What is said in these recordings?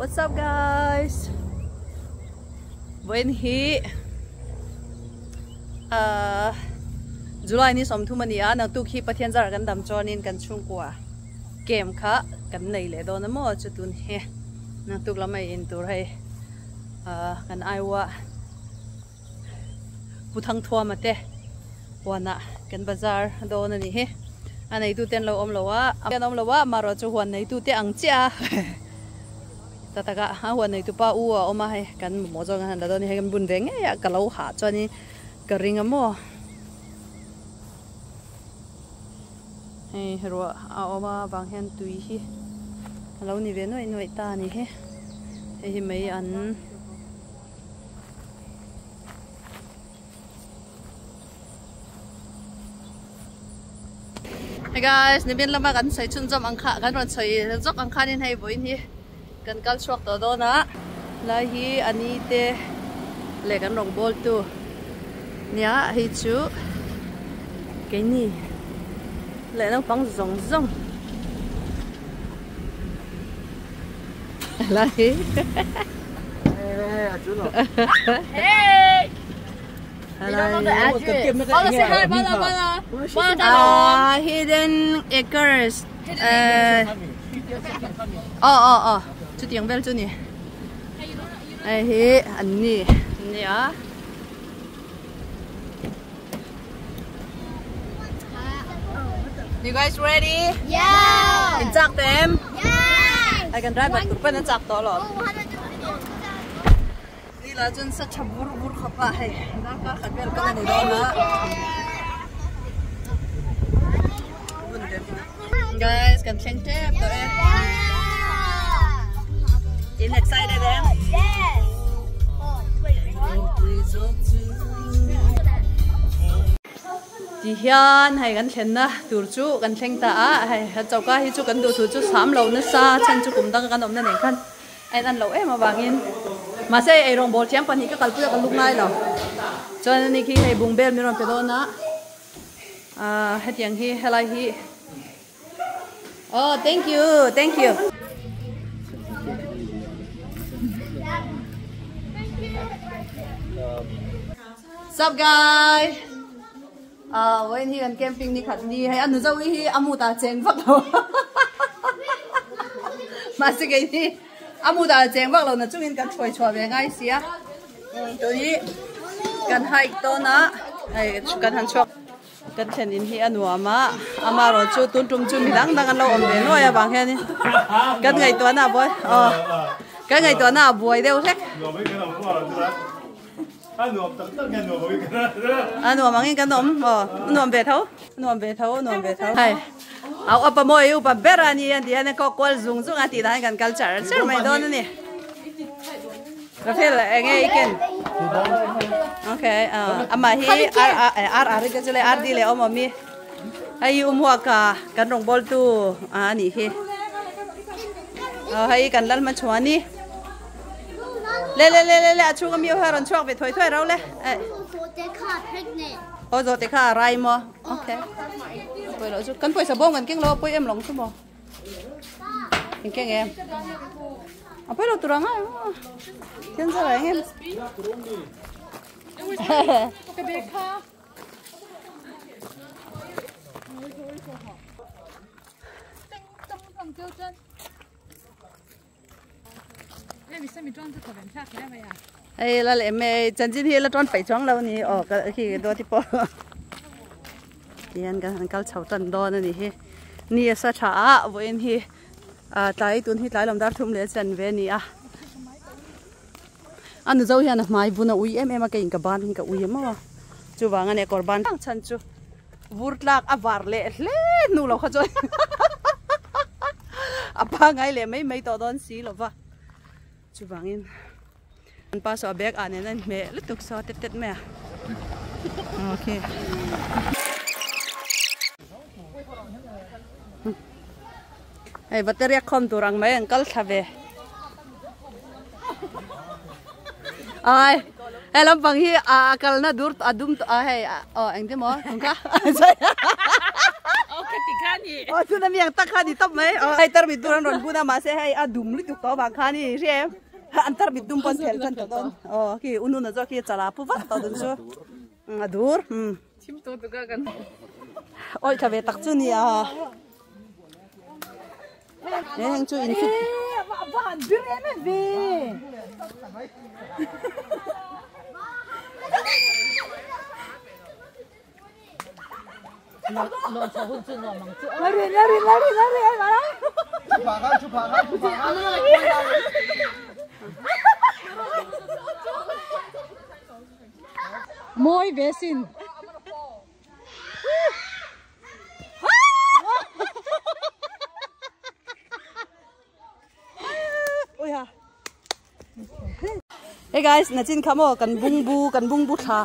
What's up guys? Vawiin hi uh, July ni 30 ani a naktuk hi Pathian zar kan dam chuanin kan chhungkua game kha kan nei leh dawn a maw chu tun hi naktuk lam a in tur hei uh, kan aiwa Pu Thangthuama te huanah kan bazar dawn a nih hi. A neitu te an lo awm lo a, an awm lo a, amaherawhchu huan neitu te ang chiah a ta taka a huan neitu pa u a awm a hei kan mamawh zawk an han la dawn a ni hei kan bun ve ngei a ka lo hah chuanin ka ring a maw. Hei ruah a awm a vang hian tui hi a lo ni ve nuaih nuaih ta a ni hi hei hi mai an. Hey guys, nimin lama kan sawi chhunzawm ang kha kan rawn sawi zawk ang khanin hei vawiin hi kan kal chhuak tawh dawn a lai hi a ni te leh kan rawn bawl tu nia hei chu keini leh naupang zawng zawng lai hi Hey! You don't know the address. Bala say hi, Bala, Bala. Bala, Ah, Hidden Acres. Eh, oh, oh, oh. Chutiang vel chu ni. Hei hi an ni nia. You guys ready? Yeah! In chak te em? Yeah! Ai kan driver tur pawn an chak tawh alawm. Ni lah chuan sa tha bur bur khawp a hei darkar khat vel kal a ni dawn a. Guys kan thleng tep tawh e. In excited em? Yes! Ti hian hei kan thlenna tur chu kan thleng ta a hei kan choka hi chu kan duh thu chu sam lo nasa chhan chu kum danga kan awmna nen khan a in an loh em avangin mahse hei eirawng bawl thiam pahnih ka kalpui a ka luk ngai lo chuan ani khi hei bungbel min rawn pe dawn a ah hetiang hi helai hi oh thank you thank you. Sup guys ah vawiin hi kan camping ni khat ni hei a nu zo hi a mut ah cheng vak lo mahse kei hi a mut ah cheng vak lo na chungin kan hruai chhuah ve ngai sia tun hi kan hike dawn a hei kan han chhuak kan thlen in hi a nuam a amaherawh chu tun tum chu mi dang dang an lo awm ve nuai avang hianin kan ngaihtuahna a buai aw kan ngaihtuahna a buai deuh hlek. A nuam tak tak nge nuam angin kan awm. A nuam angin kan awm aw a nuam ve tho a nuam ve tho a nuam ve tho. Hei a upa maw i upa ber a ni an tih hian kawk kual zung zung a tih dan hian kan kal char char mai dawn a ni. Rafael eng nge i ken? Okay amah hi R R R ka chu le R D leh awm awm i hei i umhuaka kan rawngbawltu a nih hi. Hei kan lal hmachhuan i. Le le le le le a chhung ami ho rawn chhuak ve thuai thuai ro le. Aw zawhte kha a rai maw? Okay. Pawih loh chu kan pawisa bawng kan keng lo a pawi em lawng chu maw? In keng em? A pawi lo tur ang a. Thian zar ah eng em? Hei la leh mai chanchin hi la tawn paih chuang lo a ni aw ka khi dawt hi pawh tihian kan han kal chho tan dawn a ni hi ni a sa tha a vawiin hi ah tlai tun hi tlai lawm dar thum leh chan ve a ni a a nu zo hian a hmai vun a ui em em a keiin ka ban hi ka ui em a chuvang a nia kawr ban chhan chu vur tlak a var leh hle hnu lo kha chuan a pangai leh mai mai tawh dawn si lova chuvangin an pa saw a bag ah nen a inhmeh lutuk saw tet tet mai a okay hei bateria khawm tur ang mai an kal thla ve ai hei lampang hi a kalna dur a dum a hei aw engti maw tung kha Aw chuna mi ang tak kha ni tawp mai. Hei tarmit tur an rawn bun a mahse hei a dum lutuk tawh avang khan i hria em? An tarmit dum pawh an phelh tan tawh dawn. Aw khi u nuna zawk hi chala pu vak tawh dawn chu. A dur. Awih tha ve tak chu ni a. He heng chu in fit. Mawi ve sin. Hey guys, na chin kha maw kan bungbu kan bungbu thla.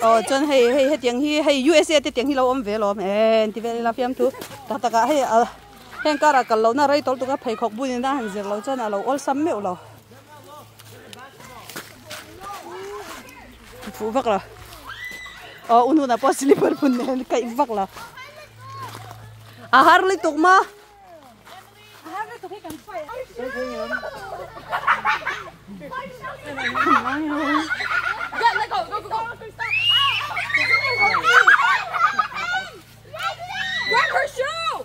Oh chuan hei hei hetiang hi hei USA te tiang hi lo awm ve lawm en ti vel ila fiam thu tak takah hei a heng karah kal lohna rei tawlh tuk a pheikhawk bunin a han zir lo chuan a lo awlsam meuh lo. Fuh vak lo. Aw u hnunah pawh slipper phun nen kaih vak lo. A har lutuk maw? A har lutuk hi kan fight. Grab her shoe!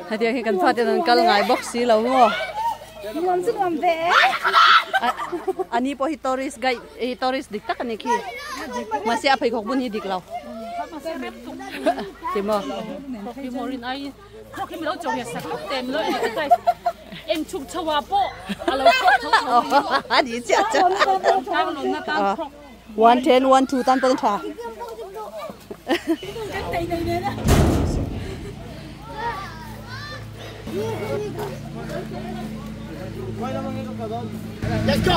Hetiang hi kan fate an kal ngai bawk si lo maw? Nuam chu nuam ve e. Ani pawh hi tourist guide eh tourist dik tak a ni khi. Mahse a pheikhawk bun hi dik lo. Ti maw? Ani chiah chiah. One ten one two tan pawh tha. Let's go!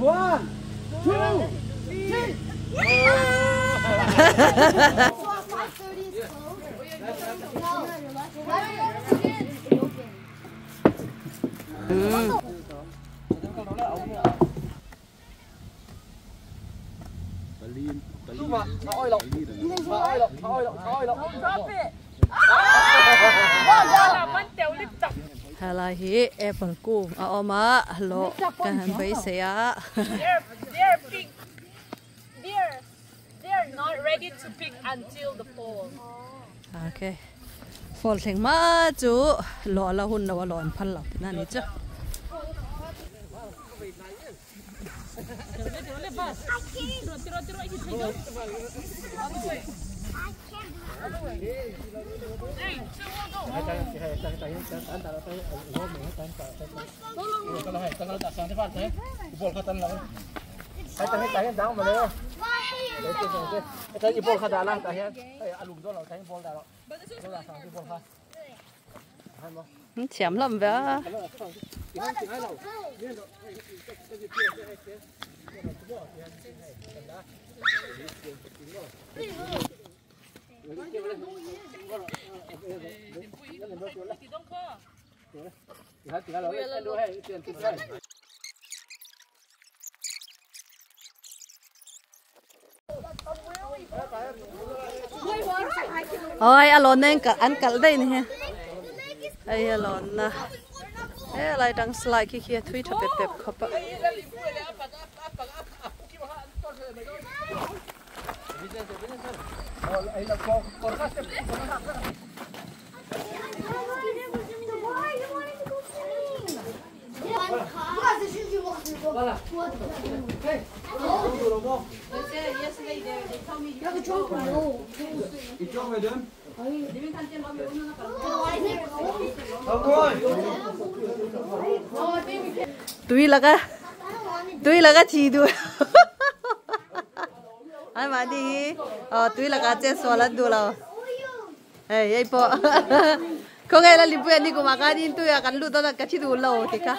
One, two, three. Helai hi apple kung a awm a hlawh ka han beisei a. Okay fall thleng hma chu lawh la hun lo a lawh an phal lo tihna a ni chu. Thiam hlawm ve a. Oi a lawn nen an kalh daih ni hi hei a lawn na helai tang slide khi khi a thui tha pep pep khawp a. Tui laka tui laka thi duh an mahni hi tui laka chetsual an duh lo. Hei hei pawh khawnge la lipui an ni kum ah khan in tuiah kan lut dawn a ka thi duh lo ti kha.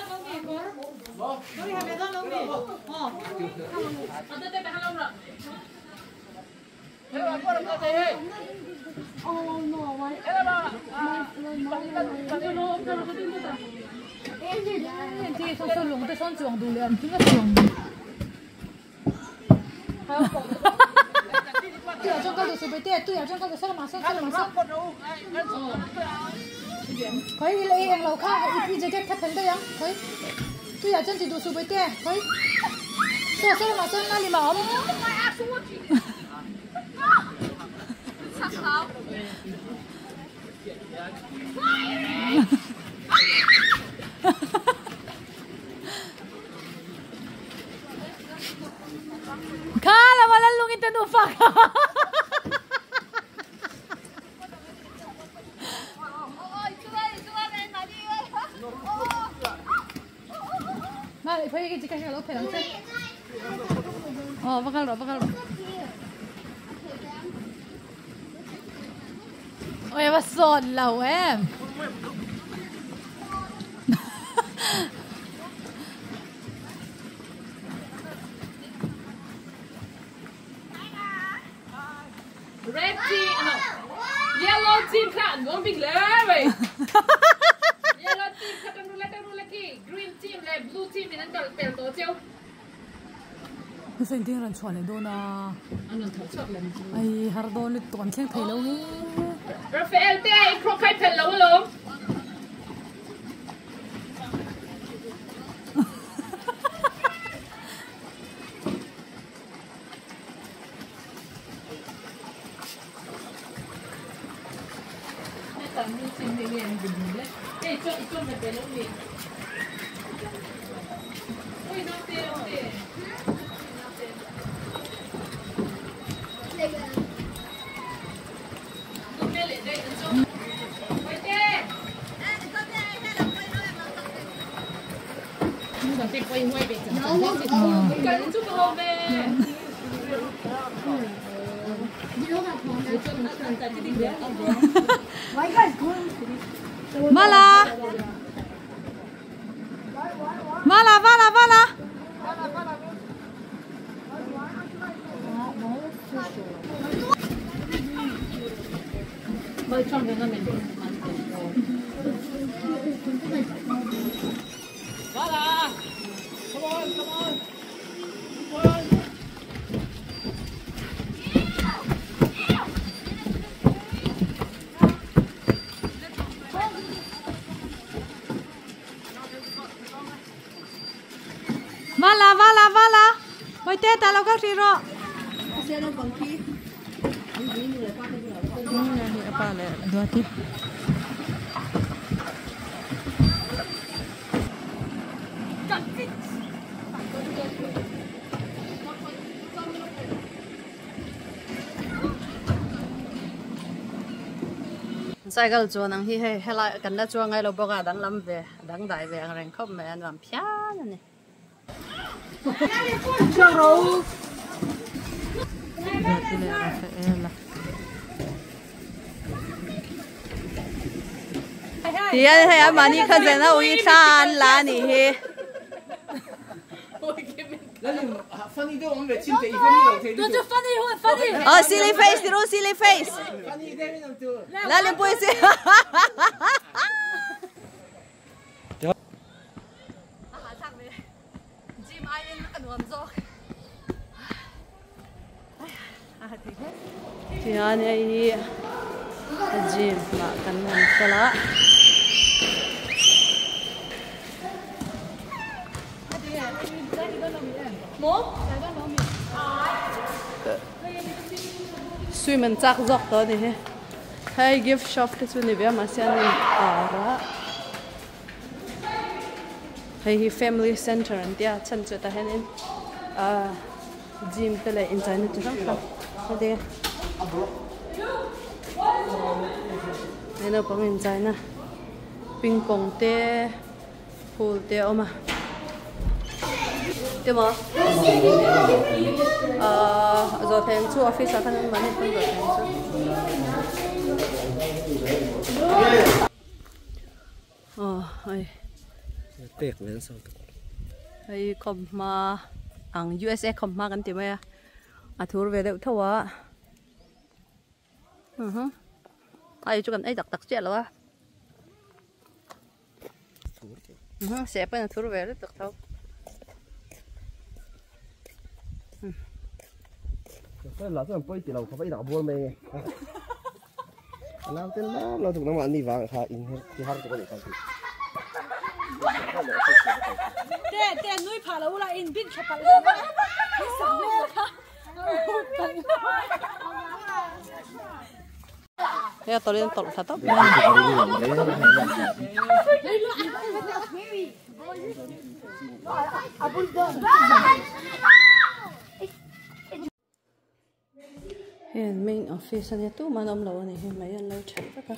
Kala malalungin tanufa ka. Oh, bakal ro, bakal ro. Ôi, bà sọt lẩu em. Red team, no. Yellow team kan, won't be glary. Yellow team kan rula kan rula ki. Green team le blue team in an pel to cheu. Sinh tiên lần chuẩn này đô na. Ai har đô ni tuần thiên thầy lâu ni. Raphael te croquet pel lâu lắm. Mala, Mala, Mala, Mala. Mala, come on, come on, come on. Mala, Mala, Mala. Ôi tê ta lâu các gì rồi. Cycle chuan ang hi hei helai kan la chuang ngai lo bawk a dang lam ve dang dai ve ang reng khawp mai an nuam phian ani. Tian hei a mani kha zena ui thla an la ani hi. Oh, silly face, little silly face. Lalim pui si. Tian hei gym ma kan han kala. Suy mình chắc dọc đó thì hay gift shop cái suy này bé mà xem này ở hay hi family center anh tia chân chuột ta hen à gym cái này internet cho nó không đây này nó bằng internet ping pong te pool te oma对吗？昨天做 office 可能蛮那分昨天做。哦，哎。对，人少。Hei khawmhma ang USA khawmhma kan ti mai a a thur ve deuh tho a uh ai chu kan ei tak tak chiah lo a se pawn a thur ve lutuk tho. Lah chuan pawi ti lo kha va inah bual mai nge. A nau tel lam lo tuk nangmah ni vang kha in her ti har tuk a nih kha ti. Te te nui phah lo ula in bin tha palh hlauh a ni sak hmel kha. Hei a tawlh in a tawlh thla tawp mai. Hei an main office ania tumah an awm lo a ni hi mai an lo ṭhelh vek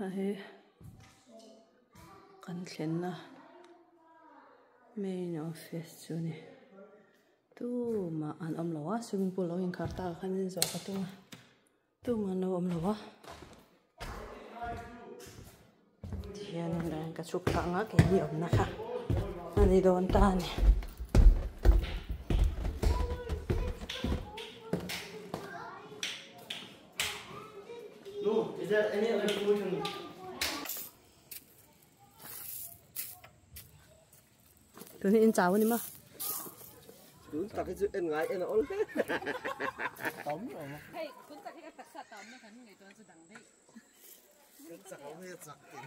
a hei kan thlenna main office chu a ni tumah an awm lo a swimming pool lo inkhar tak ah khan in zawh ka tum a. Tumah an lo awm lo a tihianin ka chhuk thla ang a keini awmna kha a ni dawn ta a ni. Tun hi in chau a ni maw? Tun tak hi chu en ngai en a awl hle. Tam awm a. Hei tun tak hi ka taksa tam na kan ngaihtuah chu dang daih. Kan chak awm hi a chak tih.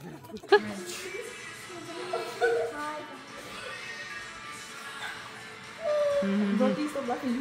Brody stop laughing.